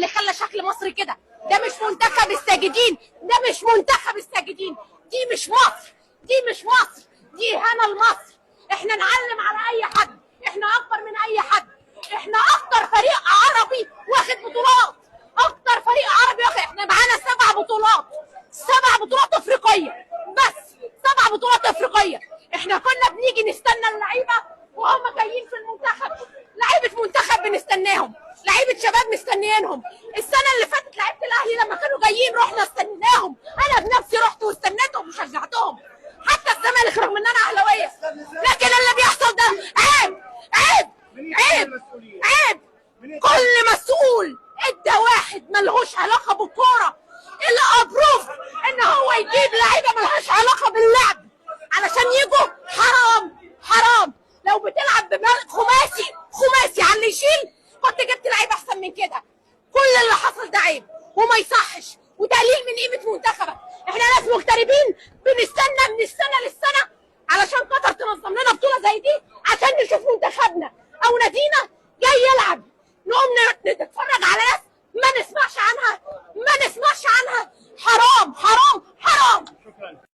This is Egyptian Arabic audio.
اللي خلى شكل مصر كده. ده مش منتخب الساجدين، ده مش منتخب الساجدين، دي مش مصر، دي مش مصر، دي اهانه لمصر. احنا نعلم على اي حد، احنا اكبر من اي حد، احنا اكتر فريق عربي واخد بطولات، اكتر فريق عربي واخد، احنا معانا 7 بطولات، 7 بطولات افريقية بس، 7 بطولات افريقية. احنا كنا بنيجي نستنى اللعيبة وهم جايين في المنتخب، لعيبة منتخب بنستناهم، لعيبة شباب مستنيينهم. السنة اللي فاتت لعيبة الاهلي لما كانوا جايين رحنا استناهم، انا بنفسي رحت واستنيتهم وشجعتهم، حتى الزمالك رغم ان انا اهلاويه، لكن اللي بيحصل ده عيب عيب عيب عيب. كل مسؤول ادى واحد ملهوش علاقة بالكورة اللي approve ان هو يجيب لعيبة ملهاش علاقة باللعب علشان يجوا، حرام حرام. لو بتلعب خماسي خماسي على اللي يشيل كنت جبت لعيبة احسن من كده. كل اللي حصل ده عيب وما يصحش وتقليل من قيمة منتخبك. احنا ناس مغتربين بنستنى من السنة للسنة علشان قطر تنظم لنا بطوله زي دي عشان نشوف